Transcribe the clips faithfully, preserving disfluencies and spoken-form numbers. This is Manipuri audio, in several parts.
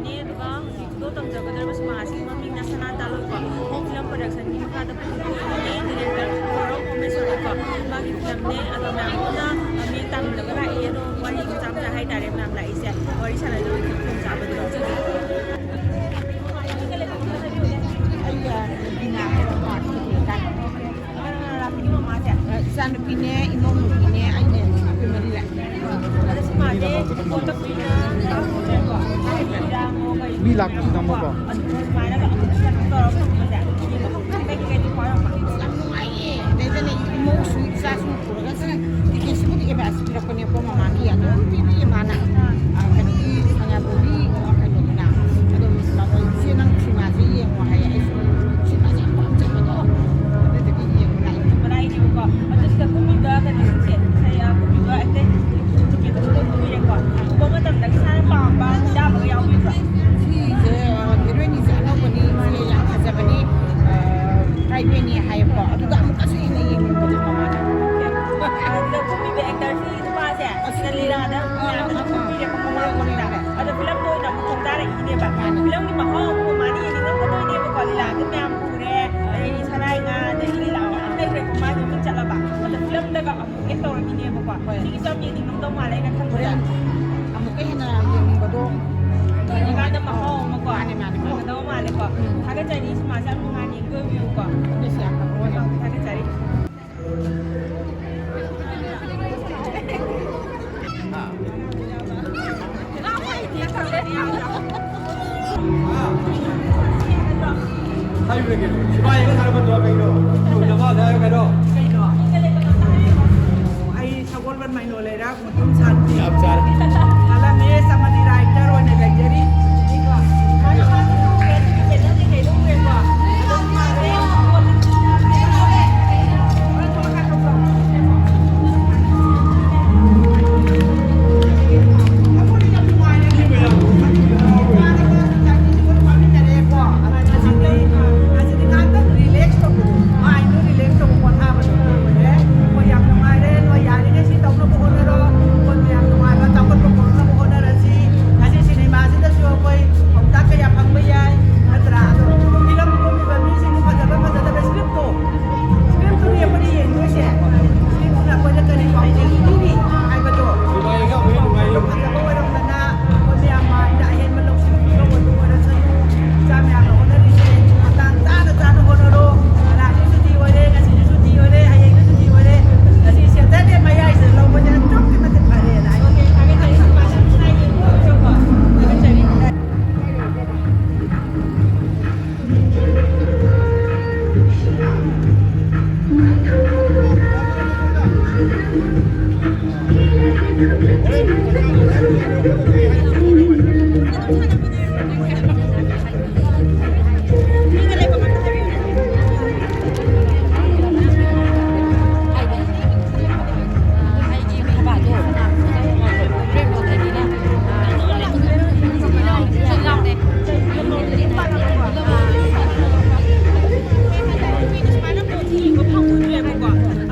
ꯅꯦ꯫ ꯑꯗꯨꯒ ꯍꯧꯖꯤꯛ ꯈꯨꯗꯣꯜ ꯇꯝꯖꯒꯗꯧꯔꯤꯕ ꯁꯤꯃꯥ ꯑꯁꯤꯒꯤ ꯃꯃꯤꯡꯅ ꯁꯅꯥ ꯇꯥꯂꯣꯏꯀꯣ꯫ ꯍꯣꯝ ꯐꯤꯂꯝ ꯄ꯭ꯔꯗꯛꯁꯟꯒꯤ ꯃꯈꯥꯗ ꯄꯨꯊꯣꯛꯄꯅꯦ꯫ ꯗꯤꯔꯦꯛꯇꯔ ꯒꯧꯔꯕ ꯄ꯭ꯔꯣꯃꯦꯁꯣꯔꯤꯀꯣ꯫ ꯃꯥꯒꯤ ꯐꯤꯂꯝꯅꯦ꯫ ꯑꯗꯣ ꯃꯌꯥꯝ ꯄꯨꯟꯅ ꯃꯤꯠꯌꯦꯡ ꯇꯥꯃꯤꯟꯅꯕ ꯂꯥꯛꯏ꯫ ꯑꯗꯣ ꯋꯥꯔꯤ ꯃꯆꯥ ꯃꯆꯥ ꯍꯥꯏꯇꯥꯔꯦ ꯃꯌꯥꯝ ꯂꯥꯛꯏꯁꯦ꯫ ꯋꯥꯔꯤ ꯁꯥꯟꯅꯗꯕꯒꯤ ꯈꯨꯗꯣꯡꯆꯥꯕꯗꯣ ꯂꯧꯖꯒꯦ꯫ ꯑꯩꯒ ꯕꯤꯅꯥ ꯍꯥꯏꯕ ꯄꯥꯔꯠ ꯇꯨ ꯂꯥꯛꯏ꯫ ꯏꯆꯥꯅꯨꯄꯤꯅꯦ, ꯏꯃꯧ ꯅꯨꯄꯤꯅꯦ, ꯑꯩꯅꯦ, ꯑꯩꯈꯣꯏ ꯃꯔꯤ ꯂꯥꯛꯏ꯫ ꯃꯤ ꯂꯥꯛꯄꯁꯨ ꯆꯪꯕꯀꯣ꯫ ꯌꯥꯝ ꯅꯨꯡꯉꯥꯏꯌꯦ꯫ ꯑꯗꯩꯗꯅꯦ ꯏꯃꯧꯁꯨ ꯏꯆꯥꯁꯨ ꯄꯨꯔꯒ ꯆꯠꯂꯦ꯫ ꯇꯤꯀꯦꯠꯁꯤꯕꯨꯗꯤ ꯑꯦꯗꯚꯥꯟꯁ ꯄꯤꯔꯛꯄꯅꯦꯀꯣ ꯃꯃꯥꯒꯤ꯫ ꯑꯗꯨꯝ ꯄꯤꯕꯤꯌꯦ ꯃꯥꯅ꯫ ꯑ, ꯀꯩꯅꯣꯒꯤ ꯁꯉꯥꯏꯄ꯭ꯔꯧꯒꯤ, ꯑ, ꯀꯩꯅꯣꯗꯨꯅ꯫ ꯑꯗꯨꯝ ꯃꯥꯗꯣ, "ꯏꯆꯦ, ꯅꯪ ꯁꯤꯃꯥꯁꯦ ꯌꯦꯡꯉꯣ," ꯍꯥꯏꯌꯦ꯫ ꯑꯩꯁꯨ ꯁꯤꯃꯥꯁꯦ ꯌꯥꯝ ꯄꯥꯝꯖꯕꯗꯣ꯫ ꯑꯗꯨꯗꯨꯒꯤ ꯌꯦꯡꯕ ꯂꯥꯛꯏꯅꯦ꯫ ꯌꯦꯡꯕ ꯂꯥꯛꯏꯅꯦꯕꯀꯣ꯫ ꯑꯗꯨ ꯁꯤꯗ ꯀꯨꯝꯃꯤꯕ ꯀꯩꯅꯣꯁꯤꯡꯁꯦ, ꯉꯁꯥꯏ, ꯑ, ꯀꯨꯝꯃꯤꯕ ꯑꯦꯛꯇꯔꯁꯤꯡꯁꯦ ꯇꯤꯀꯦꯠꯇꯣ ꯂꯣꯏ ꯀꯨꯝꯕꯤꯔꯦꯀꯣ꯫ ꯀꯨꯝꯕ ꯃꯇꯝꯗ ꯏꯁꯥꯅ ꯄꯥꯝꯕ ꯆꯥꯕꯒ ꯌꯥꯎꯕꯤꯕ꯭ꯔꯣ? ꯁꯤꯁꯦ, ꯑ, ꯍꯦꯔꯣꯏꯟꯁꯦ ꯑꯅꯧꯕꯅꯤ, ꯏꯆꯦ ꯌꯥꯝ ꯐꯖꯕꯅꯤ, ꯑ, ꯇ꯭ꯔꯥꯏꯕꯦꯜꯅꯤ ꯍꯥꯏꯌꯦꯕꯀꯣ꯫ ꯑꯗꯨꯒ ꯑꯃꯨꯛꯀꯁꯨ ꯍꯦꯟꯅ ꯌꯦꯡꯅꯤꯡꯕꯗꯣ ꯃꯃꯥꯅ꯫ ꯑꯗꯨꯗ ꯀꯨꯝꯃꯤꯕ ꯑꯦꯛꯇꯔꯁꯤ ꯅꯨꯄꯥꯁꯦ, ꯑꯁꯤꯅ ꯂꯤꯂꯥꯗ ꯃꯌꯥꯝꯅꯁꯨ ꯈꯪꯕꯤꯔꯦꯕ ꯃꯃꯥꯡ ꯃꯃꯥꯡꯗ꯫ ꯑꯗꯣ ꯐꯤꯂꯝꯗ ꯑꯣꯏꯅ ꯑꯃꯨꯛ ꯈꯣꯡꯗꯥꯔꯛꯏꯅꯦꯕ꯫ ꯃꯥꯅꯦ꯫ ꯐꯤꯂꯝꯒꯤ ꯃꯍꯥꯎ ꯑꯃꯨꯛ ꯃꯥꯅ ꯌꯦꯡꯅꯤꯡꯉꯝꯒꯗꯣꯏꯅꯦꯕꯀꯣ, ꯂꯤꯂꯥꯗ ꯃꯌꯥꯝ ꯎꯔꯦ, ꯑꯗꯒꯤ ꯁꯂꯥꯏ ꯉꯥ, ꯑꯗꯒꯤ ꯂꯤꯂꯥ ꯃꯌꯥꯝ ꯂꯩꯈ꯭ꯔꯦꯀꯣ, ꯃꯥꯒꯤ ꯃꯃꯤꯡ ꯆꯠꯂꯕ꯫ ꯑꯗꯣ ꯐꯤꯂꯝꯗꯒ ꯑꯃꯨꯛ ꯑꯦꯛ ꯇꯧꯔꯛꯏꯅꯦꯕꯀꯣ꯫ ꯍꯣꯏ꯫ ꯁꯤꯒꯤꯁꯨ ꯌꯥꯝ ꯌꯦꯡꯅꯤꯡꯉꯝꯗꯧ ꯃꯥꯜꯂꯦ ꯑꯩꯅ ꯈꯟꯕꯗ꯫ ꯍꯣꯔꯦꯟ ꯑꯃꯨꯛꯀ ꯍꯦꯟꯅ ꯌꯦꯡꯅꯤꯡꯕꯗꯣ ꯌꯦꯡꯉꯀꯥꯟꯗ ꯃꯍꯥꯎ ꯑꯃꯀꯣ꯫ ꯃꯥꯅꯦ, ꯃꯥꯅꯦ, ꯃꯥꯅꯦ꯫ ꯐꯪꯒꯗꯧꯕ ꯃꯥꯜꯂꯦꯀꯣ꯫ ꯎꯝ꯫ ꯊꯥꯒꯠꯆꯔꯤ, ꯁꯤꯃꯥꯁꯦ ꯌꯥꯝ ꯅꯨꯡꯉꯥꯏꯅ ꯌꯦꯡꯕꯤꯌꯨꯀꯣ꯫ ꯑꯩꯈꯣꯏꯁꯨ ꯌꯥꯝ ꯐꯕ ꯑꯣꯏꯔꯦ꯫ ꯊꯥꯒꯠꯆꯔꯤ꯫ ꯍꯥꯏꯕ꯭ꯔꯒꯦ? ꯁꯤꯐꯥꯏ ꯑꯃ ꯊꯥꯔꯛꯄꯗꯣ ꯀꯩꯅꯣ? ꯅꯃꯥꯗ ꯍꯥꯏꯌꯣ ꯀꯩꯅꯣ? ꯀꯩꯅꯣ? ꯑꯩ ꯁꯒꯣꯜꯕꯟ ꯃꯥꯏꯅꯣ ꯂꯩꯔꯛ ꯃꯇꯨꯝ ꯁꯥꯟꯇꯤ꯫ ꯆꯞ ꯆꯥꯔꯦ꯫ ꯀꯂꯝꯅꯤꯁ ꯑꯃꯗꯤ ꯔꯥꯏꯇꯔ ꯑꯣꯏꯅ ꯂꯩꯖꯔꯤ꯫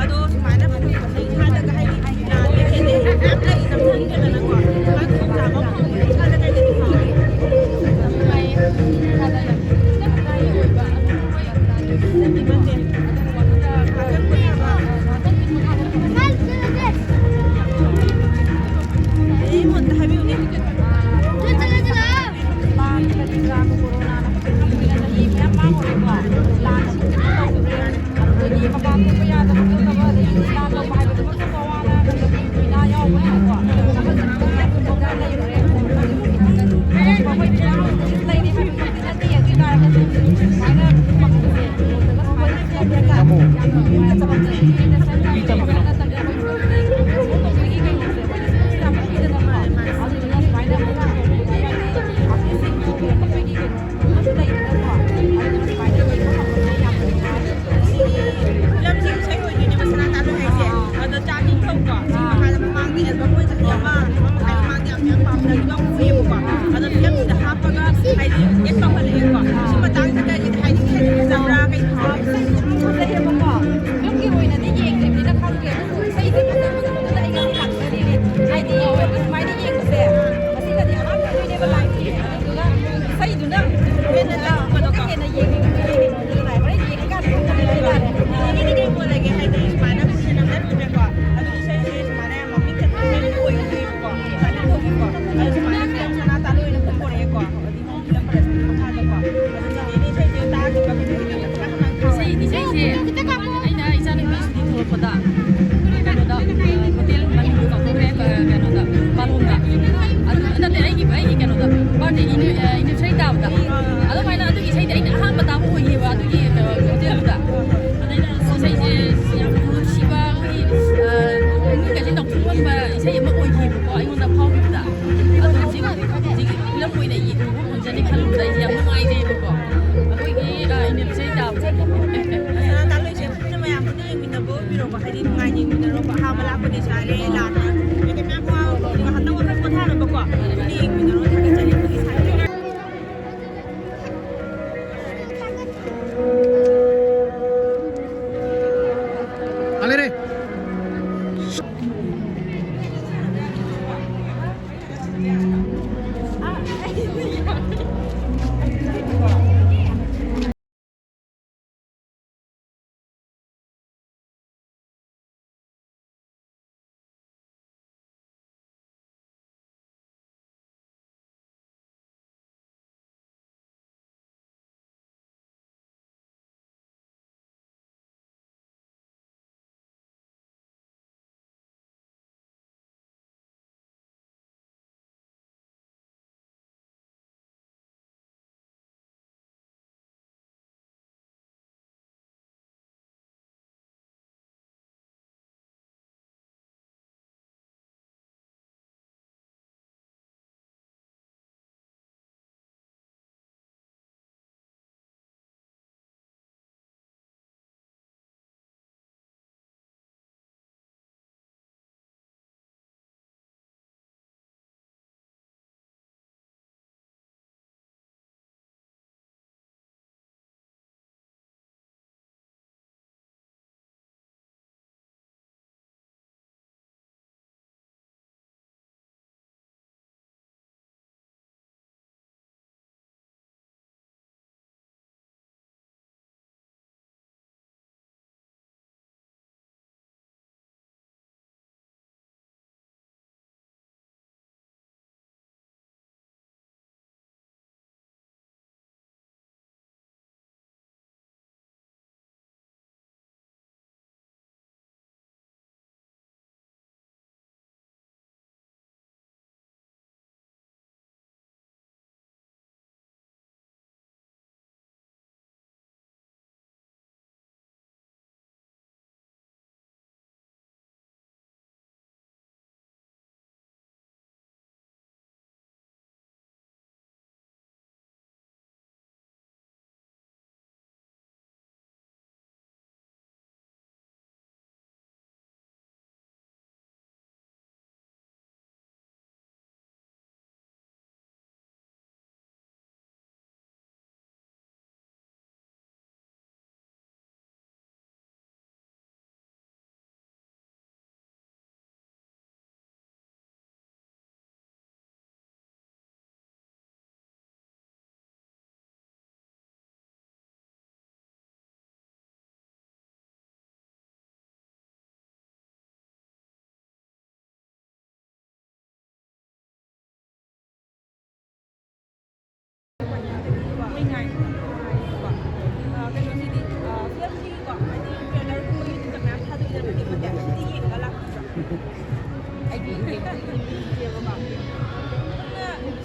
ꯑꯗꯣ ꯁꯨꯃꯥꯏꯅ ꯐꯪꯕꯁꯦ ꯏꯁꯥꯗꯒ ꯍꯥꯏꯗꯤ ꯂꯥꯟꯕ ꯈꯦꯠꯅꯩ ꯃꯌꯥꯝ ꯂꯩ ꯅꯝꯁꯤꯟꯗꯅꯀꯣ ꯁꯨꯃꯥꯏꯅ ꯈꯨꯗꯣꯡꯆꯥꯕ ꯑꯃ ꯐꯪꯕꯁꯦ ꯏꯁꯥꯗ ꯀꯩꯗꯗꯤ ꯐꯥꯎꯋꯦ꯫ ꯅꯨꯡꯉꯥꯏꯌꯦ꯫ ꯏꯁꯥꯗ ꯌꯥꯝ ꯏꯁꯥꯗ ꯑꯣꯏꯕ ꯑꯗꯨꯝ ꯑꯩꯈꯣꯏ ꯌꯥꯝ ꯅꯠꯇꯦ꯫ ꯑꯗꯨꯝ ꯋꯥꯈꯜꯗ ꯉꯥꯛꯇꯪ ꯄꯣꯊꯥꯕ ꯉꯥꯛꯇꯪ ꯄꯣꯊꯥꯕ ꯐꯪꯕ꯫ ꯑꯩꯉꯣꯟꯗ ꯍꯥꯏꯕꯤꯌꯨꯅꯦ꯫ ꯂꯥꯟ ꯀꯔꯤ ꯀꯔꯥ ꯀꯣꯔꯣꯅꯥꯅ ꯐꯠꯇꯕ ꯀꯨꯏꯅ ꯆꯍꯤ ꯃꯌꯥꯝ ꯃꯥꯡꯉꯨꯔꯦꯀꯣ꯫ ꯂꯥꯟ ꯑꯃꯨꯛ ꯀꯩꯅꯣ ꯇꯧꯈ꯭ꯔꯦ꯫ ꯑꯗꯒꯤ ꯃꯄꯥꯟ ꯊꯣꯛꯄ ꯌꯥꯗꯕ ꯈꯣꯠꯇꯕ, ꯑꯗꯒꯤ ꯂꯥꯟ ꯇꯧꯕ ꯍꯥꯏꯕꯁꯤꯃꯛꯇꯕꯨ ꯑꯋꯥ ꯑꯅꯥ ꯅꯪꯒꯅꯤ, ꯂꯥꯏꯅꯥ ꯌꯥꯎꯕꯅꯤꯅꯀꯣ꯫ ꯃꯈꯜ ꯃꯈꯜ ꯀꯌꯥ ꯊꯣꯛꯑꯒ ꯂꯩꯔꯦ꯫ ꯑꯩꯈꯣꯏ ꯂꯩꯔꯦ ꯍꯥꯏꯕꯃꯛꯇꯤ ꯅꯠꯇꯦ, ꯑꯗꯨ ꯑꯣꯏ ꯇꯥꯔꯒꯁꯨ ꯁꯨꯃꯥꯏꯅ ꯐꯪꯕꯁꯦ ꯌꯥꯝꯅ ꯅꯨꯡꯉꯥꯏ꯫ ꯌꯥꯝꯅ ꯅꯨꯡꯉꯥꯏ꯫ ꯅꯠꯇꯕ ꯑꯩꯈꯣꯏ ꯄ꯭ꯔꯣꯃꯣꯁꯟ ꯇꯧꯕꯒꯤ ꯀꯩꯅꯣꯁꯦ, ꯑꯩꯈꯣꯏꯅ ꯁꯨꯝ ꯌꯥꯝ ꯄꯤꯗꯅꯀꯣ꯫ ꯑꯗꯨꯗꯨꯅ ꯁꯨꯃꯥꯏꯅ ꯑꯃꯨꯛ ꯑꯩꯈꯣꯏꯒꯤ ꯑꯥꯔꯇꯤꯁꯁꯤꯡꯒꯤ ꯑꯩꯈꯣꯏꯒꯤ ꯀꯩꯅꯣ ꯑꯗꯨ ꯂꯩꯗꯅꯀꯣ꯫ ꯑꯗꯨꯅ ꯁꯨꯃꯥꯏꯅ ꯌꯦꯡꯕ ꯐꯪꯕꯁꯦ ꯌꯥꯝꯅ ꯅꯨꯡꯉꯥꯏ꯫ ꯁꯤꯒꯤ ꯐꯤꯂꯝꯁꯤꯒꯤ ꯏꯁꯩ ꯑꯣꯏꯗꯣꯏꯅꯦꯕ ꯁꯅꯥ ꯇꯥꯂꯣꯏ ꯍꯥꯏꯁꯦ꯫ ꯑꯗꯣ ꯆꯥ ꯑꯅꯤ ꯊꯣꯛꯄ꯫ ꯁꯤ ꯃꯈꯥꯗ ꯃꯃꯥꯡꯒꯤ ꯑꯦꯜꯕꯝ ꯑꯣꯏ ꯆꯍꯤ ꯑꯃ, ꯑꯃ ꯃꯈꯥꯏ ꯃꯃꯥꯡꯒꯤ ꯌꯥꯝ ꯌꯥꯝ ꯄꯥꯝꯅꯈꯤꯕ ꯑꯃ ꯑꯣꯏꯌꯦꯕꯀꯣ꯫ ꯑꯗꯣ ꯐꯤꯂꯝꯁꯤꯗ ꯍꯥꯞꯄꯒ ꯍꯥꯏꯗꯤ ꯑꯦꯗ ꯇꯧꯍꯜꯂꯛꯑꯦꯀꯣ꯫ ꯁꯤ ꯃꯇꯥꯡꯁꯤꯗ ꯀꯔꯤ ꯍꯥꯏꯅꯤꯡꯉꯤ? ꯍꯥꯏꯗꯤ ꯐꯖꯕ꯭ꯔꯥ? ꯀꯩ ꯐꯥꯎꯒꯦ? ꯐꯖꯩꯌꯦꯕꯀꯣ꯫ ꯐꯤꯂꯝꯒꯤ ꯑꯣꯏꯅꯗꯤ ꯌꯦꯡꯗ꯭ꯔꯤꯕꯅꯤꯅ ꯈꯪꯗꯦ꯫ ꯑꯗꯨꯕꯨ ꯏꯁꯩꯁꯦ ꯐꯖꯕꯗꯨꯗ ꯑꯩ ꯉꯁꯤ ꯂꯥꯛꯆꯔꯤꯅꯦ꯫ ꯍꯥꯏꯗꯤ ꯑꯩꯈꯣꯏ ꯁꯨꯃꯥꯏꯅ ꯌꯦꯡꯕꯁꯦ ꯉꯁꯤꯒꯗꯤ ꯑꯍꯥꯟꯕ ꯑꯣꯏꯗꯣꯏꯅꯦꯕ ꯂꯥꯏꯐꯀꯤ꯫ ꯑꯗꯨꯗꯨꯒ ꯏꯁꯩꯗꯨꯅ ꯍꯦꯟꯅ ꯑꯃꯨꯛꯀ ꯍꯦꯟꯅ ꯌꯦꯡꯅꯤꯡꯕ, ꯌꯦꯡꯅꯤꯡꯕꯗꯨ ꯂꯥꯛꯑꯦ꯫ ꯍꯣꯔꯦꯟ ꯌꯦꯡꯉꯀꯥꯟꯗ ꯈꯪꯒꯅꯤ ꯍꯥꯏꯇꯥꯔꯦ꯫ ꯏꯁꯩꯁꯦ ꯁꯨꯃꯥꯏꯅ ꯌꯥꯝ ꯃꯃꯤꯡ ꯆꯠꯄ ꯏꯁꯩ ꯑꯣꯏꯗꯣꯏꯅꯦꯕꯀꯣ꯫ ꯑꯗꯨ ꯏꯁꯩꯁꯦ ꯁꯨꯃꯥꯏꯅ ꯌꯥꯝ ꯃꯃꯤꯡ ꯆꯠꯄ ꯏꯁꯩ ꯑꯣꯏꯗꯣꯏꯅꯦꯕꯀꯣ꯫ ꯁꯨꯃꯥꯏꯅ ꯇꯧꯕꯤꯀꯣ꯫ ꯑꯗꯨ ꯁꯨꯃꯥꯏꯅ ꯐꯤꯂꯝ ꯁꯅꯥ ꯇꯥꯂꯣꯏꯅ ꯄꯨꯊꯣꯔꯛꯑꯦꯀꯣ꯫ ꯍꯧꯖꯤꯛ ꯐꯤꯂꯝ ꯄ꯭ꯔꯗꯛꯁꯟꯒꯤ ꯃꯈꯥꯗꯀꯣ꯫ ꯑꯗꯨ ꯆꯦꯆꯦꯅ ꯏꯁꯩꯁꯦ ꯇꯥꯈꯤꯕ ꯈꯨꯗꯤꯡꯒꯤ ꯈꯤꯇꯪ ꯈꯤꯇꯪ ꯁꯥꯎꯋꯦ꯫ ꯏꯁꯩ, ꯏꯁꯩꯁꯦ ꯑꯩꯅ ꯏꯆꯥꯅꯨꯄꯤ ꯁꯨꯇꯤ ꯊꯣꯛꯂꯛꯄꯗ ꯀꯩꯅꯣꯗ, ꯍꯣꯇꯦꯜ ꯃꯃꯤꯡꯗꯣ ꯀꯥꯎꯊꯣꯛꯈ꯭ꯔꯦ, ꯀꯩꯅꯣꯗ, ꯃꯥꯂꯣꯝꯗ꯫ ꯑꯗꯨ ꯅꯠꯇꯦ, ꯑꯩꯒꯤ, ꯑꯩꯒꯤ ꯀꯩꯅꯣꯗ, ꯕꯥꯔꯗꯦ ꯑꯦꯅꯤ-, ꯑꯦꯅꯤꯚꯔꯁꯔꯤ ꯇꯥꯕꯗ꯫ ꯑꯗꯨꯃꯥꯏꯅ ꯑꯗꯨꯒꯤ ꯏꯁꯩꯗꯤ ꯑꯩꯅ ꯑꯍꯥꯟꯕ ꯇꯥꯕ ꯑꯣꯏꯈꯤꯕ ꯑꯗꯨꯒꯤ, ꯑ, ꯍꯣꯇꯦꯜꯗꯨꯗ꯫ ꯑꯗꯩꯗ ꯏꯁꯩꯁꯦ ꯌꯥꯝ ꯅꯨꯡꯁꯤꯕ, ꯑꯩꯈꯣꯏꯒꯤ, ꯑ, ꯄꯨꯛꯅꯤꯡꯒꯁꯦ ꯅꯧꯊꯣꯛꯍꯟꯕ ꯏꯁꯩ ꯑꯃ ꯑꯣꯏꯈꯤꯕꯀꯣ ꯑꯩꯉꯣꯟꯗ ꯐꯥꯎꯈꯤꯕꯗ꯫ ꯑꯗꯨ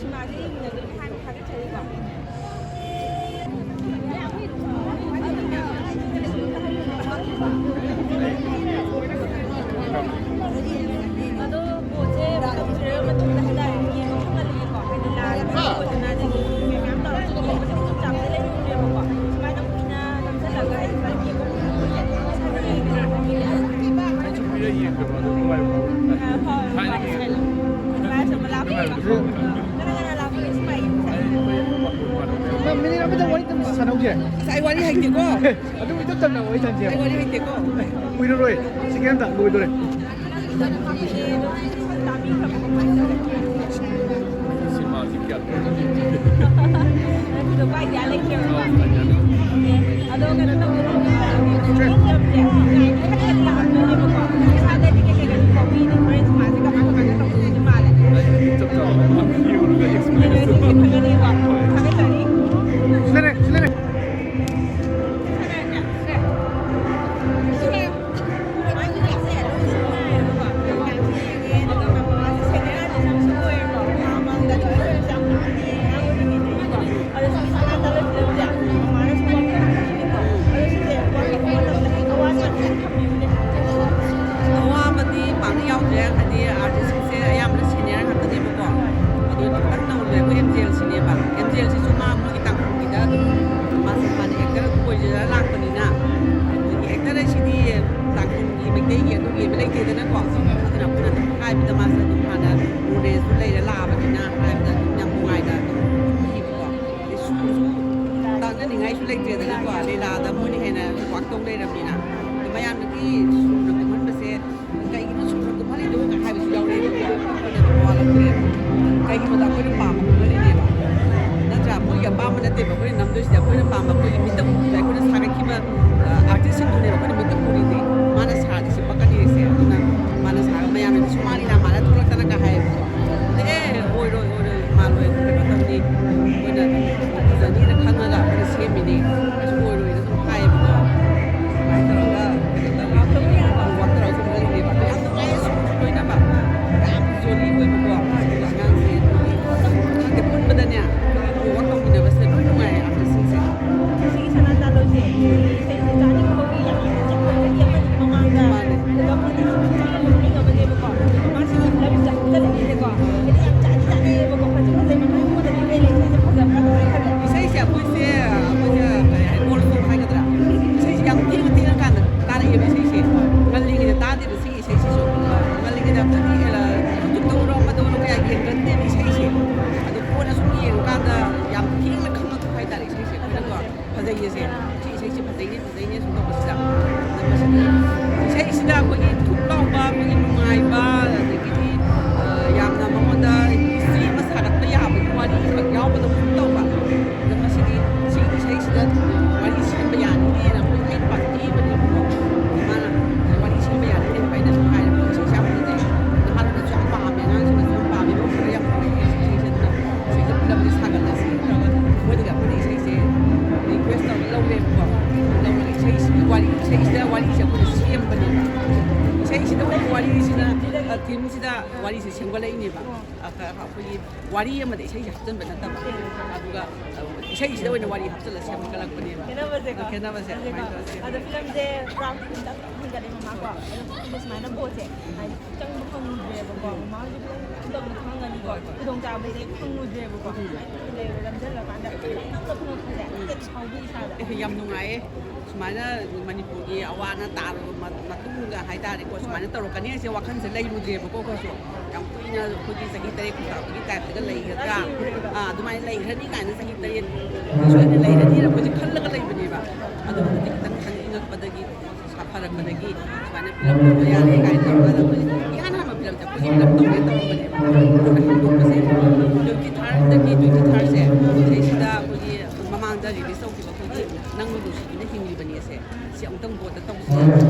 ꯁꯤꯃꯥꯁꯦ ꯌꯦꯡꯃꯤꯟꯅꯗꯣꯏꯅꯦ ꯍꯥꯏꯕ ꯊꯥꯒꯠꯆꯔꯤꯀꯣ꯫ ꯑꯗꯣ ꯕꯣꯠꯁꯦ ꯃꯇꯝ ꯁꯤꯔ ꯃꯇꯨꯡꯗ ꯍꯥꯏꯇꯥꯔꯦ ꯌꯦꯡꯕ ꯐꯪꯍꯜꯂꯛꯑꯦꯀꯣ꯫ ꯍꯥꯏꯗꯤ ꯂꯥꯟ ꯑꯃ ꯑꯣꯏꯗꯅ ꯑꯗꯒꯤ ꯃꯌꯥꯝ ꯇꯧꯔꯒ ꯌꯦꯡꯕꯁꯦ ꯈꯨꯗꯣꯡꯆꯥꯕꯁꯦ ꯂꯩꯍꯧꯗ꯭ꯔꯦꯕꯀꯣ꯫ ꯁꯨꯃꯥꯏꯅ ꯀꯨꯏꯅ ꯅꯝꯁꯤꯜꯂꯒ ꯍꯥꯏꯗꯤ ꯌꯦꯡꯕ ꯐꯪꯍꯜꯂꯛꯑꯦ꯫ ꯑꯩꯁꯨ ꯀꯨꯏꯔꯦ ꯌꯦꯡꯗꯕ ꯑꯗꯨ ꯅꯨꯡꯉꯥꯏꯕ꯭ꯔꯣ? ꯑ, ꯍꯣꯏ, ꯍꯣꯏ꯫ ꯊꯥꯏꯅꯒꯤ ꯁꯨꯃꯥꯏꯅ ꯁꯨꯝ ꯂꯥꯛꯄ ꯅꯨꯡꯉꯥꯏꯕꯗꯣ ꯐꯥꯎꯕ꯭ꯔꯥ? ꯀꯅꯥ ꯀꯅꯥ ꯂꯥꯛꯄꯒꯦ ꯁꯨꯃꯥꯏ ꯌꯦꯡꯕꯁꯦ? ꯑꯩ ꯑꯩꯈꯣꯏ ꯃꯄꯨ ꯃꯄꯥꯟ ꯃꯤꯅꯤꯠ ꯑꯃꯇꯪ ꯋꯥꯔꯤ ꯑꯗꯨꯝ ꯁꯥꯟꯅꯍꯧꯁꯦ꯫ ꯑꯁ, ꯑꯩ ꯋꯥꯔꯤ ꯍꯩꯇꯦꯀꯣ꯫ ꯑꯗꯨꯝ ꯏꯆꯝ ꯆꯝꯅ ꯋꯥꯔꯤ ꯁꯥꯟꯁꯦꯕ꯫ ꯑꯩ ꯋꯥꯔꯤ ꯍꯩꯇꯦꯀꯣ꯫ ꯀꯨꯏꯔꯔꯣꯏ, ꯁꯦꯀꯦꯟ ꯑꯝꯇ ꯂꯣꯏꯗꯣꯔꯦ꯫ ꯁꯤꯃꯥꯁꯤ ꯀꯌꯥ ꯇꯧꯔꯤꯒꯦ? ꯑꯗꯣ ꯀꯩꯅꯣ ꯇꯧꯗꯣꯏꯅꯣ? ꯏꯁꯥꯗꯗꯤ ꯀꯩ ꯀꯩ ꯀꯩꯅꯣ ꯇꯧꯕꯤꯅꯤ? ꯍꯣꯔꯦꯟ ꯁꯤꯃꯥꯁꯦ ꯀꯃꯥꯏ ꯀꯃꯥꯏꯅ ꯇꯧꯗꯣꯏꯅꯣ ꯃꯥꯜꯂꯦ? ꯑꯩ ꯆꯞ ꯆꯥꯕ ꯑꯃ ꯌꯦꯡꯉꯨꯔꯒ ꯑꯦꯛꯁꯄꯤꯔꯤꯌꯦꯟꯁ ꯌꯦꯡꯉꯨꯔꯒ ꯈꯪꯒꯅꯤꯕ꯫ ꯊꯥꯒꯠꯆꯔꯤ꯫ ꯁꯤꯂꯦ, ꯁꯤꯂꯦ꯫ ꯑꯋꯥꯕꯗꯤ ꯄꯥꯛꯅ ꯌꯥꯎꯗ꯭ꯔꯦ, ꯍꯥꯏꯗꯤ ꯑꯥꯔꯇꯤꯁꯁꯤꯡꯁꯦ ꯑꯌꯥꯝꯕꯅ ꯁꯦꯅꯤꯌꯔ ꯉꯥꯛꯇꯅꯦꯕꯀꯣ꯫ ꯑꯗꯨ ꯈꯤꯇꯪ ꯅꯧꯔꯤꯕ ꯑꯦꯝ ꯖꯦ ꯑꯦꯜꯁꯤꯅꯦꯕ꯫ ꯑꯦꯝ ꯖꯦ ꯑꯦꯜꯁꯤꯁꯨ ꯃꯥ ꯃꯣꯏꯒꯤ ꯇꯥꯡꯈꯨꯜꯒꯤꯗ ꯑꯗꯨꯝ ꯃꯥꯁꯦ ꯃꯥꯅ ꯑꯦꯛꯇꯔ ꯑꯗꯨꯝ ꯑꯣꯏꯖꯔ ꯂꯥꯛꯄꯅꯤꯅ, ꯑꯩꯈꯣꯏꯒꯤ ꯑꯦꯛꯇꯔ ꯑꯁꯤꯗꯤ ꯇꯥꯡꯈꯨꯜꯒꯤ, ꯃꯩꯇꯩꯒꯤ ꯑꯗꯨꯒꯤ ꯑꯃ ꯂꯩꯇꯦꯗꯅꯀꯣ꯫ ꯑꯗꯨꯅ ꯑꯩꯈꯣꯏꯅ ꯑꯗꯨꯝ ꯍꯥꯏꯕꯗ ꯃꯥꯁꯦ ꯑꯗꯨꯝ ꯍꯥꯟꯅ ꯅꯣꯂꯦꯖꯁꯨ ꯂꯩꯔ ꯂꯥꯛꯑꯕꯅꯤꯅ ꯍꯥꯏꯕꯗ ꯑꯗꯨꯝ ꯌꯥꯝ ꯅꯨꯡꯉꯥꯏꯅ ꯑꯗꯨꯝ ꯈꯨꯝꯕꯤꯕꯀꯣ꯫ ꯑꯗꯩ ꯁꯨꯝ ꯁꯨꯝ ꯇꯥꯛꯅꯅꯤꯡꯉꯥꯏꯁꯨ ꯂꯩꯇ꯭ꯔꯦꯗꯅꯀꯣ꯫ ꯂꯤꯂꯥꯗ ꯃꯣꯏꯅ ꯍꯦꯟꯅ ꯋꯥꯛ ꯇꯧ ꯂꯩꯔꯕꯅꯤꯅ꯫ ꯑꯗꯨ ꯃꯌꯥꯝꯅꯗꯤ ꯁꯨꯝꯅ ꯀꯨꯝꯍꯟꯕꯁꯦ ꯀꯩꯒꯤꯅꯣ ꯁꯨꯝꯅ ꯀꯨꯝꯍꯜꯂꯤꯗꯣ ꯍꯥꯏꯕꯁꯨ ꯌꯥꯎꯔꯛꯑꯦꯕꯀꯣ꯫ ꯑꯩꯈꯣꯏꯅ ꯑꯗꯨꯝ ꯃꯋꯥ ꯂꯧꯕꯤꯔꯦ꯫ ꯀꯩꯒꯤꯅꯣꯗ ꯑꯩꯈꯣꯏꯅ ꯄꯥꯝꯕ ꯀꯨꯝꯍꯜꯂꯤꯅꯦꯕ꯫ ꯅꯠꯇ꯭ꯔꯥ? ꯃꯣꯏꯒꯤ ꯑꯄꯥꯝꯕ ꯅꯠꯇꯦꯕ ꯑꯩꯈꯣꯏꯅ ꯅꯝꯗꯣꯏꯁꯤꯗꯤ꯫ ꯑꯩꯈꯣꯏꯅ ꯄꯥꯝꯕ ꯑꯩꯈꯣꯏꯒꯤ ꯃꯤꯠꯇ ꯎꯕꯗ ꯑꯩꯈꯣꯏꯅ ꯁꯥꯒꯠꯈꯤꯕ, ꯑ, ꯑꯥꯔꯇꯤꯁꯁꯤꯡꯗꯨꯅꯦꯕ ꯑꯩꯈꯣꯏꯅ ꯃꯤꯠꯇ ꯎꯔꯤꯗꯤ꯫ ꯃꯥꯅ ꯁꯥꯔꯗꯤ ꯁꯤ ꯄꯛꯀꯅꯤ ꯁꯦ꯫ ꯑꯗꯨꯅ ꯃꯥꯅ ꯁꯥꯔꯒ ꯃꯌꯥꯝꯅꯁꯨ ꯁꯨꯃꯥꯡꯂꯤꯅ ꯃꯥꯅ ꯊꯣꯛꯂꯛꯇꯅꯒ ꯍꯥꯏꯌꯦꯕꯀꯣ꯫ ꯑꯗ, "ꯑꯦ, ꯑꯣꯏꯔꯣꯏ, ꯑꯣꯏꯔꯣꯏ, ꯃꯥꯜꯂꯣꯏ, ꯀꯩꯅꯣ ꯇꯧꯅꯤ꯫ ꯑꯩꯈꯣꯏꯅ ꯐꯖꯅꯤꯅ ꯈꯪꯉꯒ ꯑꯩꯈꯣꯏꯅ ꯁꯦꯝꯃꯤꯅꯤ꯫ ꯀꯩꯁꯨ ꯑꯣꯏꯔꯣꯏꯅ ꯑꯗꯨꯝ ꯍꯥꯏꯌꯦꯕꯀꯣ"꯫ ꯑꯗꯨꯃꯥꯏꯅ ꯇꯧꯔꯒ ꯀꯩꯅꯣ ꯇꯧꯋꯤ꯫ ꯋꯥꯛ ꯇꯧꯔꯒ ꯑꯗꯨꯝ ꯂꯩꯔꯤꯅꯦꯕ꯫ ꯑꯗꯣ ꯌꯥꯝ ꯅꯨꯡꯉꯥꯏꯌꯦ ꯁꯨꯝ ꯂꯣꯏꯅꯃꯛ꯫ ꯌꯥꯝ ꯊꯤꯝꯁꯤꯗ ꯋꯥꯔꯤꯁꯦ ꯁꯦꯝꯒꯠꯂꯛꯏꯅꯦꯕ꯫ ꯑ, ꯀ-, ꯑꯩꯈꯣꯏꯒꯤ ꯋꯥꯔꯤ ꯑꯃꯗ ꯏꯁꯩꯁꯦ ꯍꯥꯞꯆꯤꯟꯕ ꯅꯠꯇꯕ, ꯑꯗꯨꯒ, ꯑ, ꯏꯁꯩꯁꯤꯗ ꯑꯣꯏꯅ ꯋꯥꯔꯤ ꯍꯥꯞꯆꯤꯜꯂ ꯁꯦꯝꯒꯠꯂꯛꯄꯅꯦꯕ꯫ ꯈꯦꯠꯅꯕꯁꯦꯀꯣ? ꯈꯦꯠꯅꯕꯁꯦ ꯑꯗꯨꯃꯥꯏꯅ ꯇꯧꯔꯁꯦ꯫ ꯑꯗꯣ ꯐꯤꯂꯝꯁꯦ ꯀ꯭ꯔꯥꯎꯗ ꯈꯤꯇꯪ ꯍꯦꯟꯒꯠꯂꯦ ꯃꯃꯥꯀꯣ꯫ ꯑꯗꯣ ꯁꯨꯃꯥꯏꯅ ꯕꯣꯠꯁꯦ ꯍꯥꯏꯗꯤ ꯆꯪꯕ ꯐꯪꯉꯨꯗ꯭ꯔꯦꯕꯀꯣ꯫ ꯃꯃꯥ ꯍꯧꯖꯤꯛ ꯈꯤꯇꯪ ꯈꯪꯉꯅꯤꯀꯣ꯫ ꯈꯨꯗꯣꯡꯆꯥꯕꯁꯦ ꯐꯪꯉꯨꯗ꯭ꯔꯦꯕꯀꯣ꯫ ꯑꯗꯨꯃꯥꯏꯅ ꯂꯩꯔ ꯂꯝꯁꯤꯜꯂꯀꯥꯟꯗ ꯈꯤꯇꯪ ꯐꯪꯉꯛꯄꯁꯦ ꯍꯦꯛꯇ ꯁꯥꯎꯕ ꯏꯁꯥꯗ꯫ ꯑꯦ, ꯌꯥꯝ ꯅꯨꯡꯉꯥꯏꯌꯦ꯫ ꯁꯨꯃꯥꯏꯅ ꯃꯅꯤꯄꯨꯔꯒꯤ ꯑꯋꯥ ꯑꯅꯥ ꯇꯥꯔꯕ ꯃ-, ꯃꯇꯨꯡꯗ ꯍꯥꯏꯇꯥꯔꯦꯀꯣ, ꯁꯨꯃꯥꯏꯅ ꯇꯧꯔꯛꯀꯅꯤ ꯍꯥꯏꯁꯦ ꯋꯥꯈꯜꯁꯦ ꯂꯩꯔꯨꯗ꯭ꯔꯦꯕꯀꯣ ꯑꯩꯈꯣꯏꯁꯨ꯫ ꯌꯥꯝ ꯀꯨꯏꯅ ꯑꯩꯈꯣꯏꯒꯤ ꯆꯍꯤ ꯇꯔꯦꯠ ꯈꯨꯟꯇꯥꯕꯒꯤ ꯇꯥꯏꯞꯇꯒ ꯂꯩꯒꯗ꯭ꯔꯥ? ꯑꯥ, ꯑꯗꯨꯃꯥꯏꯅ ꯂꯩꯈ꯭ꯔꯅꯤ ꯀꯥꯏꯅ ꯆꯍꯤ ꯇꯔꯦꯠ ꯁꯣꯏꯅ ꯂꯩꯔꯅꯤꯅ ꯑꯩꯈꯣꯏꯁꯦ ꯈꯜꯂꯒ ꯂꯩꯕꯅꯦꯕ꯫ ꯑꯗꯣ ꯍꯧꯖꯤꯛꯇꯤ ꯈꯤꯇꯪ ꯈꯤꯇꯪ ꯏꯪꯉꯛꯄꯗꯒꯤ, ꯁꯥꯐꯔꯛꯄꯗꯒꯤ ꯁꯨꯃꯥꯏꯅ ꯐꯤꯂꯝ ꯇꯧꯕ ꯌꯥꯔꯦ ꯀꯥꯏꯅ ꯇꯧꯔꯒ ꯑꯩꯈꯣꯏꯁꯦ ꯏꯍꯥꯟ ꯍꯥꯟꯕ ꯐꯤꯂꯝꯁꯦ ꯑꯩꯈꯣꯏꯒꯤ ꯐꯤꯂꯝ ꯇꯧꯒꯦ ꯇꯧꯔꯝꯕꯅꯦꯕ꯫ ꯑꯗꯨꯒ ꯍꯦꯟꯗꯣꯛꯄꯁꯦ twenty third ꯗꯒꯤ twenty third ꯁꯦ ꯁꯤꯗꯩꯁꯤꯗ ꯑꯩꯈꯣꯏꯒꯤ ꯃꯃꯥꯡꯗ ꯔꯤꯂꯤꯁ ꯇꯧꯈꯤꯕ ꯑꯩꯈꯣꯏꯒꯤ ꯅꯪꯕꯨ ꯅꯨꯡꯁꯤꯗꯨꯅ ꯍꯤꯡꯂꯤꯕꯅꯤ ꯑꯁꯦ, ꯁꯤ ꯑꯃꯨꯛꯇꯪ ꯕꯣꯠꯇ ꯇꯧꯁꯤ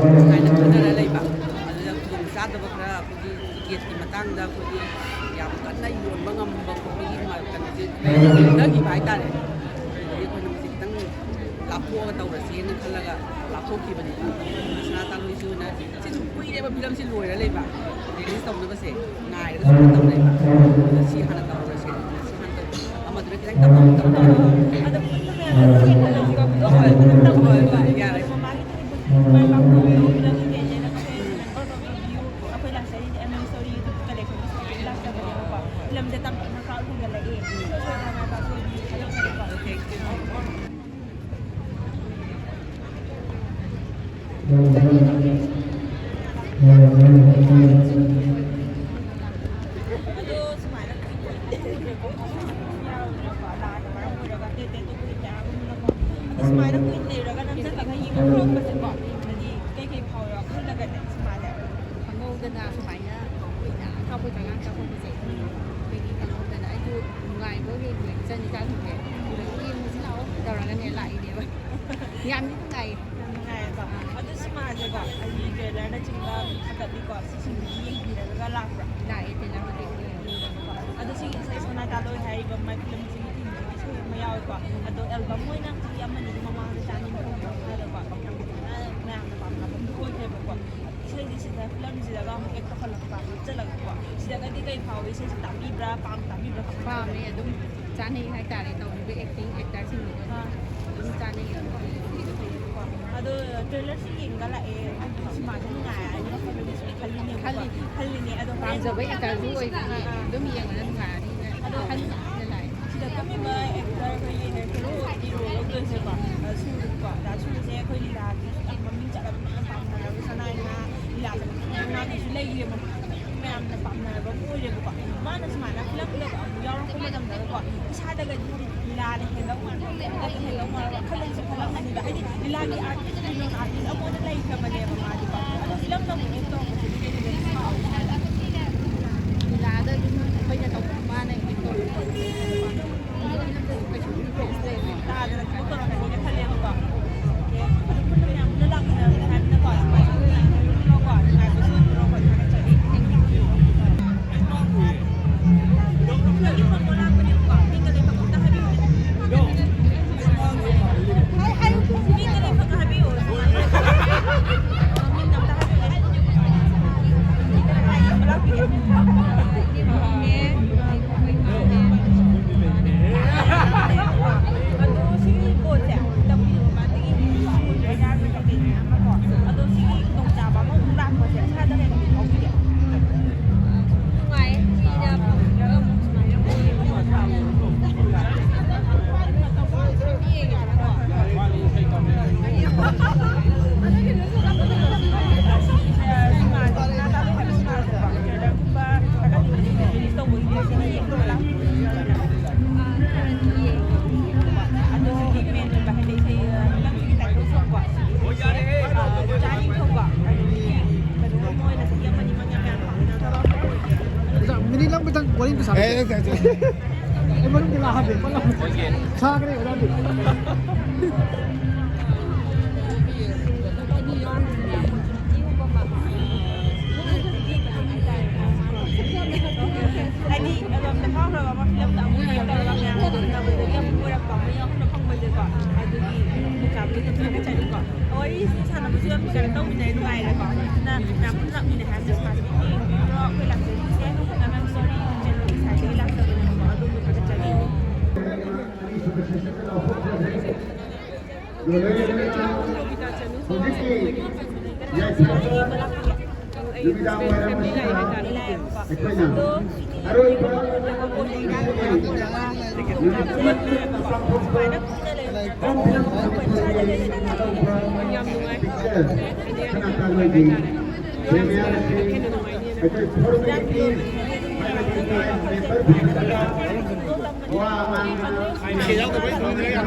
ꯍꯥꯏꯅ ꯈꯟꯅꯔ ꯂꯩꯕ꯫ ꯑꯗꯨꯗ ꯈꯨꯗꯣꯡ ꯆꯥꯗꯕ ꯈꯔ ꯑꯩꯈꯣꯏꯒꯤ ꯇꯤꯀꯦꯠꯀꯤ ꯃꯇꯥꯡꯗ ꯑꯩꯈꯣꯏꯒꯤ ꯌꯥꯝ ꯀꯟꯅ ꯌꯣꯟꯕ ꯉꯝꯕ ꯈꯣꯠꯄꯒꯤ ꯃ-, ꯀꯩꯅꯣꯁꯦ ꯈꯔ ꯍꯟꯊꯈꯤꯕ ꯍꯥꯏꯇꯥꯔꯦ꯫ ꯑꯗꯨꯗꯒꯤ ꯑꯩꯈꯣꯏꯅ ꯃꯁꯤ ꯈꯤꯇꯪ ꯂꯥꯞꯊꯣꯛꯑꯒ ꯇꯧꯔꯁꯦꯅ ꯈꯜꯂꯒ ꯂꯥꯞꯊꯣꯛꯈꯤꯕꯅꯦꯕ꯫ ꯁꯅꯥ ꯇꯥꯂꯣꯏꯁꯤ ꯑꯣꯏꯅ ꯁꯤꯁꯨ ꯀꯨꯏꯔꯦꯕ ꯐꯤꯂꯝꯁꯤ ꯂꯣꯏꯔ ꯂꯩꯕ, ꯔꯤꯂꯤꯁ ꯇꯧꯅꯕꯁꯦ ꯉꯥꯏꯔꯒ ꯁꯨꯝ ꯇꯧ ꯂꯩꯕ꯫ ꯑꯗ ꯁꯤ ꯍꯥꯟꯅ ꯇꯧꯔꯁꯦ, ꯁꯤ ꯍꯥꯟꯅ ꯇꯧ-, ꯑꯃꯗꯨꯅ ꯈꯤꯇꯪ ꯇꯞꯅ ꯇꯧ-, ꯇꯧ-, ꯑꯗꯣ ꯄꯨꯟꯅ ꯃꯌꯥꯝ ꯍꯣꯏ, ꯍꯣꯏ, ꯍꯣꯏ, ꯌꯥꯔꯦ꯫ ꯃꯃꯥꯡꯒꯤ ꯃꯥꯏ ꯄꯥꯛꯄ ꯐꯤꯂꯝ ꯌꯦꯡꯉꯦꯅ ꯑꯩꯈꯣꯏ ꯂꯥꯛꯆꯔꯤꯁꯦ ꯑꯦꯝ ꯑꯦꯝ ꯁꯣꯔꯤ ꯌꯨꯇ꯭ꯌꯨꯕ ꯀꯂꯦꯛꯁꯟꯒꯤ ꯁꯥꯏꯠꯇꯒꯤ ꯂꯥꯛꯆꯕꯅꯦꯕꯀꯣ꯫ ꯐꯤꯂꯝꯁꯦ ꯇꯞꯅ ꯈꯔ ꯍꯦꯟꯒꯠꯂꯛꯑꯦ꯫ ꯏꯁꯣꯔ ꯃꯥꯏ ꯄꯥꯛꯄ ꯑꯣꯏꯕꯤꯌꯨ꯫ ꯊꯥꯒꯠꯆꯔꯤꯀꯣ꯫ ꯑꯗꯣ ꯁꯨꯃꯥꯏꯅ ꯀꯨꯏꯅ ꯂꯩꯔꯨꯔꯦꯀꯣ꯫ ꯂꯥꯟꯅ ꯃꯔꯝ ꯑꯣꯏꯔꯒ ꯇꯦꯠ ꯇꯦꯠ ꯇꯧꯕ ꯀꯌꯥ ꯑꯃ ꯂꯩꯀꯣ꯫ ꯑꯗꯣ ꯁꯨꯃꯥꯏꯅ ꯀꯨꯏꯅ ꯂꯩꯔꯒ ꯅꯝꯁꯤꯜꯂꯒ ꯌꯦꯡꯕ ꯐꯪꯉꯛꯄꯁꯦꯀꯣ꯫ ꯍꯥꯏꯗꯤ ꯀꯩꯀꯩ ꯐꯥꯎꯔꯣ ꯈꯜꯂꯒꯅꯦ ꯁꯨꯃꯥꯏꯅ꯫ ꯈꯪꯍꯧꯗꯅ ꯁꯨꯃꯥꯏꯅ ꯀꯨꯏꯅ ꯀꯥꯞꯄꯣꯏ ꯑꯉꯥꯡ ꯀꯥꯞꯄꯣꯛꯄꯁꯦ꯫ ꯑꯗꯒꯤ ꯈꯪꯍꯧꯗꯅ ꯑꯩꯁꯨ ꯅꯨꯡꯉꯥꯏꯕ ꯌꯦꯡꯕ ꯏꯆꯟ ꯏꯆꯥꯁꯤꯡꯁꯦ꯫ ꯑꯗꯒꯤ ꯌꯦꯡꯉꯨꯁꯤ ꯂꯥꯛꯑꯣ ꯇꯧꯔꯒꯅꯦ ꯂꯥꯛꯏꯅꯦꯕ꯫ ꯌꯥꯝꯗꯤ ꯅꯨꯡꯉꯥꯏꯌꯦ꯫ ꯌꯥꯝ ꯅꯨꯡꯉꯥꯏꯌꯦꯀꯣ꯫ ꯑꯗꯨ ꯁꯤꯃꯥꯁꯦꯀꯣ, ꯑꯩꯒꯤ ꯇ꯭ꯔꯦꯂꯔꯅꯆꯤꯡꯕ ꯊꯥꯒꯠꯂꯤꯀꯣ, ꯁꯤꯁꯤꯡꯁꯦ ꯌꯦꯡꯕꯤꯔꯒ ꯂꯥꯛꯄ꯭ꯔꯥ? ꯂꯥꯛꯑꯦ, ꯇ꯭ꯔꯦꯂꯔꯕꯨꯗꯤ ꯌꯦꯡꯉꯦ꯫ ꯑꯗꯣ ꯁꯤꯒꯤ ꯏꯁꯩ ꯁꯣꯅꯥ ꯇꯥꯂꯣꯏ ꯍꯥꯏꯔꯤꯕ ꯃꯥꯏ ꯐꯤꯂꯝꯁꯤꯒꯤ ꯊꯤꯝꯗꯨꯒꯤ ꯏꯁꯩ ꯑꯃ ꯌꯥꯎꯋꯦꯀꯣ꯫ ꯑꯗꯣ ꯑꯦꯜꯕꯝ ꯑꯣꯏꯅ ꯆꯍꯤ ꯑꯃꯅꯤꯒꯤ ꯃꯃꯥꯡꯗ ꯆꯥꯅꯤꯡ ꯊꯣꯡꯕ ꯃꯈꯥꯗꯀꯣ ꯌꯥꯝ ꯐꯖꯅ ꯃꯌꯥꯝꯅ ꯄꯥꯝꯅꯕ ꯑꯃ ꯑꯣꯏꯈ꯭ꯔꯦꯕꯀꯣ꯫ ꯑꯗꯣ ꯏꯁꯩꯗꯤ ꯁꯤꯗ ꯐꯤꯂꯝꯁꯤꯗꯒ ꯑꯃꯨꯛ ꯑꯦꯛ ꯇꯧꯍꯜꯂꯛꯄ, ꯍꯥꯞꯆꯜꯂꯛꯄ꯫ ꯁꯤꯗꯒꯗꯤ ꯀꯩ ꯐꯥꯎꯏ? ꯏꯁꯩꯁꯤ ꯇꯥꯕꯤꯕ꯭ꯔꯥ? ꯄꯥꯝ ꯇꯥꯕꯤꯕ꯭ꯔꯥ? ꯄꯥꯝꯃꯦ, ꯑꯗꯨꯝ ꯆꯥꯅꯩ ꯍꯥꯏꯇꯥꯔꯦ, ꯇꯧꯔꯤꯕ ꯑꯦꯛꯇꯤꯡ ꯑꯦꯛꯇꯔꯁꯤꯡꯗꯨꯒ ꯑꯥ꯫ ꯑꯗꯨꯝ ꯆꯥꯅꯩ꯫ ꯑꯗꯣ ꯇ꯭ꯔꯦꯂꯔꯁꯤ ꯌꯦꯡꯉꯒ ꯂꯥꯛꯑꯦ, ꯑꯗꯨ ꯁꯤꯃꯥꯁꯦ ꯅꯨꯡꯉꯥꯏꯔꯅꯤ ꯈꯜꯂꯤꯅꯦꯕꯀꯣ꯫ ꯈꯜꯂꯤꯅꯦ꯫ ꯈꯜꯂꯤꯅꯦ꯫ ꯑꯗꯣ ꯍꯣꯔꯦꯟ ꯄꯥꯝꯖꯕ ꯑꯦꯛꯇꯔꯁꯨ ꯑꯣꯏꯕꯒꯤ ꯑꯥ꯫ ꯑꯗꯨꯝ ꯌꯦꯡꯉꯒ ꯅꯨꯡꯉꯥꯏꯔꯅꯤꯅ ꯑꯗꯣ ꯈꯟꯅ ꯂꯥꯛꯑꯦ꯫ ꯁꯤꯗ ꯀꯨꯝꯃꯤꯕ ꯑꯦꯛꯇꯔ ꯑꯩꯈꯣꯏꯒꯤ ꯍꯦꯔꯣꯒꯤ ꯔꯣꯜ ꯂꯧꯗꯣꯏꯁꯦꯀꯣ, ꯑ, ꯁꯨꯔꯀꯣ, ꯗꯥ ꯁꯨꯔꯁꯦ ꯑꯩꯈꯣꯏ ꯂꯤꯂꯥꯒꯤ ꯌꯥꯝ ꯃꯃꯤꯡ ꯆꯠꯂꯕ, ꯃꯌꯥꯝ ꯄꯥꯝꯅꯔꯕ, ꯁꯅꯥꯏꯅ ꯂꯤꯂꯥꯁꯦ ꯃꯈꯜ ꯃꯉꯥꯒꯤꯁꯨ ꯂꯩꯔꯦꯕ, ꯃꯌꯥꯝꯅ ꯄꯥꯝꯅꯔꯕ ꯑꯃ ꯑꯣꯏꯔꯦꯕꯀꯣ꯫ ꯃꯥꯅ ꯁꯨꯃꯥꯏꯅ ꯐꯤꯂꯝ ꯐꯤꯂꯝ ꯑꯃꯨꯛ ꯌꯥꯎꯔꯛꯄ ꯃꯇꯝꯗꯀꯣ, ꯏꯁꯥꯗꯒꯗꯤ ꯂꯤꯂꯥꯅ ꯍꯦꯟꯗꯧ ꯃꯥꯟꯕ, ꯐꯤꯂꯝꯅ ꯍꯦꯟꯗꯧ ꯃꯥꯟꯕ ꯈꯜꯂꯒꯁꯨ ꯈꯜꯂꯝꯒꯅꯤꯕ꯫ ꯍꯥꯏꯗꯤ ꯂꯤꯂꯥꯒꯤ ꯑꯥꯔꯇꯤꯁ, ꯐꯤꯂꯝ ꯑꯥꯔꯇꯤꯁ ꯑꯃ ꯑꯣꯏꯅ ꯂꯩꯈ꯭ꯔꯕꯅꯦꯕ ꯃꯥꯗꯤꯀꯣ꯫ ꯑꯗꯣ ꯐꯤꯂꯝꯗ ꯑꯃꯨꯛ ꯑꯦꯛ ꯇꯧꯔꯛꯄꯁꯤꯗꯤ ꯑꯩꯅ ꯁꯥꯎꯋꯦ꯫ ꯂꯤꯂꯥꯗ ꯑꯗꯨꯝ ꯑꯩꯈꯣꯏꯅ ꯇꯧꯕ ꯃꯥꯅ ꯑꯦꯛ ꯇꯧꯔꯛꯄ꯫ ꯇꯥꯗꯅ ꯊꯕꯛ ꯇꯧꯔꯝꯒꯅꯤꯅ ꯈꯜꯂꯦꯕꯀꯣ꯫ ꯑꯗꯨ ꯄꯨꯟꯅ ꯃꯌꯥꯝ ꯄꯨꯟꯅ ꯂꯥꯛꯃꯤꯟꯅꯕꯅꯤ ꯍꯥꯏꯕꯅꯤꯅꯀꯣ, ꯁꯨꯃꯥꯏꯅ ꯄꯨꯟꯅꯀꯣ ꯅꯨꯡꯉꯥꯏꯕꯁꯨ ꯑꯣꯏꯕꯤꯔꯣ, ꯊꯥꯒꯠꯆꯔꯤ꯫ ꯅꯪꯒꯤ ꯐꯣꯟꯗꯣ ꯂꯥꯛꯄꯅꯦꯕꯀꯣ, ꯃꯤꯡꯒ ꯂꯩꯐꯝ ꯑꯝꯇ ꯍꯥꯏꯕꯤꯌꯨꯅꯦ꯫ ꯃꯤꯡꯒ ꯂꯩꯐꯝꯒ ꯍꯥꯏꯕꯤꯌꯨ꯫ ꯃꯤꯡ ꯑꯝꯇ ꯍꯥꯏꯕꯤꯌꯨꯅꯦ꯫ ꯑꯗꯣ ꯁꯤꯒꯤ ꯄꯣꯠꯁꯦ ꯇꯝꯕꯤꯌꯨ ꯃꯥꯗꯒꯤ ꯍꯥꯏꯇꯥꯔꯒꯗꯤ ꯀꯩꯅꯣ ꯑꯃꯀꯣ꯫ ꯑꯗꯣ ꯁꯤꯒꯤ ꯈꯨꯗꯣꯡꯆꯥꯕ ꯑꯃ ꯑꯃꯨꯛ ꯂꯥꯛꯄꯁꯦ ꯏꯁꯥꯗ ꯀꯩꯅꯣ ꯐꯥꯎꯕꯤꯒꯦ? ꯅꯨꯡꯉꯥꯏ꯫ ꯃꯤꯅ ꯄꯥꯝꯕꯤꯔꯒ ꯑꯃꯨꯛ ꯁꯨꯃꯥꯏꯅ ꯑꯣꯏꯌꯦꯕꯀꯣ꯫ ꯃꯤꯅꯤꯠ ꯑꯃꯈꯛꯇꯪ ꯋꯥꯔꯤ ꯑꯝꯇ ꯁꯥꯟꯅꯁꯦ꯫ ꯑꯦ, ꯑꯦ, ꯑꯦ, ꯑꯦ꯫ ꯑꯩ ꯃꯅꯨꯡꯗ ꯂꯥꯛꯍꯟꯒꯦ꯫ ꯁꯥꯈ꯭ꯔꯦ ꯑꯣꯖꯥꯗꯤ꯫ ꯍꯥꯏꯗꯤ ꯑꯗꯣꯝꯗ ꯐꯥꯎꯈ꯭ꯔꯕ ꯑꯃ ꯐꯤꯂꯝꯗ ꯑꯃꯨꯛ ꯀꯩꯅꯣ ꯇꯧꯔꯒ ꯃꯌꯥꯝ ꯇꯧꯅꯕꯗꯒꯤ ꯑꯃꯨꯛ ꯀꯣꯏꯔꯛꯄ ꯑꯃ ꯌꯥꯎꯍꯟꯕ ꯐꯪꯕꯁꯦꯀꯣ꯫ ꯑꯗꯨꯒꯤ ꯌꯥꯝꯅ ꯊꯥꯒꯠꯆꯔꯤꯀꯣ꯫ ꯋꯥꯔꯤꯁꯨ ꯁꯥꯟꯅꯕꯁꯨ ꯌꯥꯝ ꯀꯩꯅꯣ ꯇꯧꯃꯤꯟꯅꯩ, ꯅꯨꯡꯉꯥꯏꯔꯦꯀꯣ꯫ ꯑꯗꯨꯅ ꯃꯌꯥꯝ ꯄꯨꯟꯅ ꯂꯥꯛꯃꯤꯟꯅꯩ ꯍꯥꯏꯕꯁꯦ ꯈ꯭ꯋꯥꯏꯗꯒꯤ ꯀꯩꯅꯣ ꯑꯩꯈꯣꯏ ꯂꯥꯛꯆꯔꯤꯁꯦ꯫ ꯃꯦꯝ ꯁꯣꯔꯤ ꯏꯟꯗꯤꯌꯟ ꯁꯥꯏꯠꯇꯒꯤ ꯂꯥꯛꯆꯕꯅꯦꯕꯀꯣ꯫ ꯑꯗꯣꯝꯕꯨ ꯊꯥꯒꯠꯆꯔꯤ꯫ ꯍꯧꯖꯤꯛꯀꯤ ꯌꯥꯏꯐ ꯅꯨꯃꯤꯗꯥꯡ ꯋꯥꯏꯔꯝ ꯑꯁꯤꯗ ꯑꯩꯈꯣꯏꯅ ꯑꯔꯣꯏꯕ ꯅꯨꯃꯤꯠ ꯑꯃꯒꯤ ꯄꯥꯡꯊꯣꯛꯄ ꯍꯣꯝ ꯐꯤꯜꯝ ꯃꯅꯤꯄꯨꯔꯒꯤ ꯑꯅꯧꯕ ꯄꯤꯛꯆꯔ ꯁꯅꯥ ꯀꯥꯡꯂꯣꯏꯒꯤ ꯄ꯭ꯔꯤꯃꯤꯌꯔ ꯑꯁꯤ ꯑꯩꯈꯣꯏ ꯐꯣꯔꯃꯦꯂꯤꯇꯤ ꯍꯥꯏꯕꯗꯤ ꯃꯦꯝꯕꯔ ꯐꯪꯗꯕ ꯋꯥ ꯉꯥꯡꯕ ꯑꯩꯈꯣꯏ ꯄ꯭ꯔꯤꯁꯤꯗꯦꯟꯠ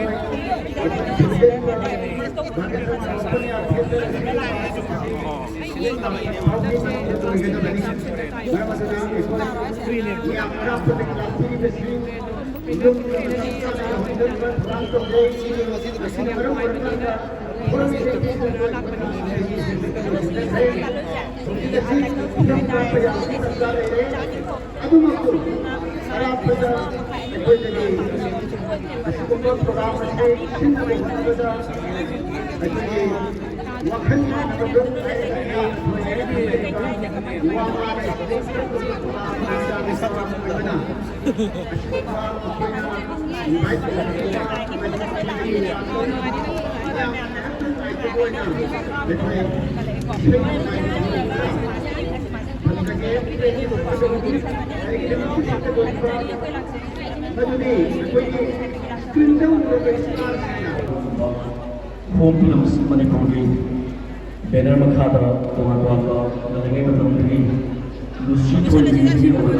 ꯑꯗꯨꯃꯛꯄꯨ ꯑꯔꯥꯞꯄꯗ ꯑꯩꯈꯣꯏꯗꯒꯤ ꯑꯁꯤꯒꯨꯝꯕ ꯄ꯭ꯔꯣꯒ꯭ꯔꯥꯝ ꯑꯁꯤ ꯁꯤꯟꯅꯕ ꯍꯣꯠꯅꯕꯗ ꯑꯩꯈꯣꯏꯒꯤ ꯋꯥꯈꯜ ꯃꯥꯟꯅꯕ ꯂꯣꯏꯅ ꯂꯩꯔꯤꯕ ꯋꯥ ꯉꯥꯡꯕ ꯑꯣꯏꯕꯅ ꯑꯁꯤꯒꯨꯝꯕ ꯑꯩꯈꯣꯏꯅ ꯏꯟꯚꯥꯏꯠ ꯇꯧꯕꯤꯕ ꯌꯥꯝ ꯅꯨꯡꯉꯥꯏꯇꯕ ꯑꯣꯏꯅ ꯑꯩꯈꯣꯏ ꯏꯁꯩ ꯅꯨꯡꯉꯥꯏꯕ ꯐꯪꯗ꯭ꯔꯦ꯫ ꯍꯣꯝ ꯐꯤꯂꯝꯁ ꯃꯅꯤꯄꯨꯔꯒꯤ ꯕꯦꯅꯔ ꯃꯈꯥꯗ ꯇꯣꯉꯥꯟ ꯇꯣꯉꯥꯟꯕ ꯉꯜꯂꯤꯉꯩ ꯃꯇꯝꯗꯒꯤ ꯂꯨꯁꯤ ꯊꯣꯏꯕꯤ ꯃꯤꯑꯣꯏ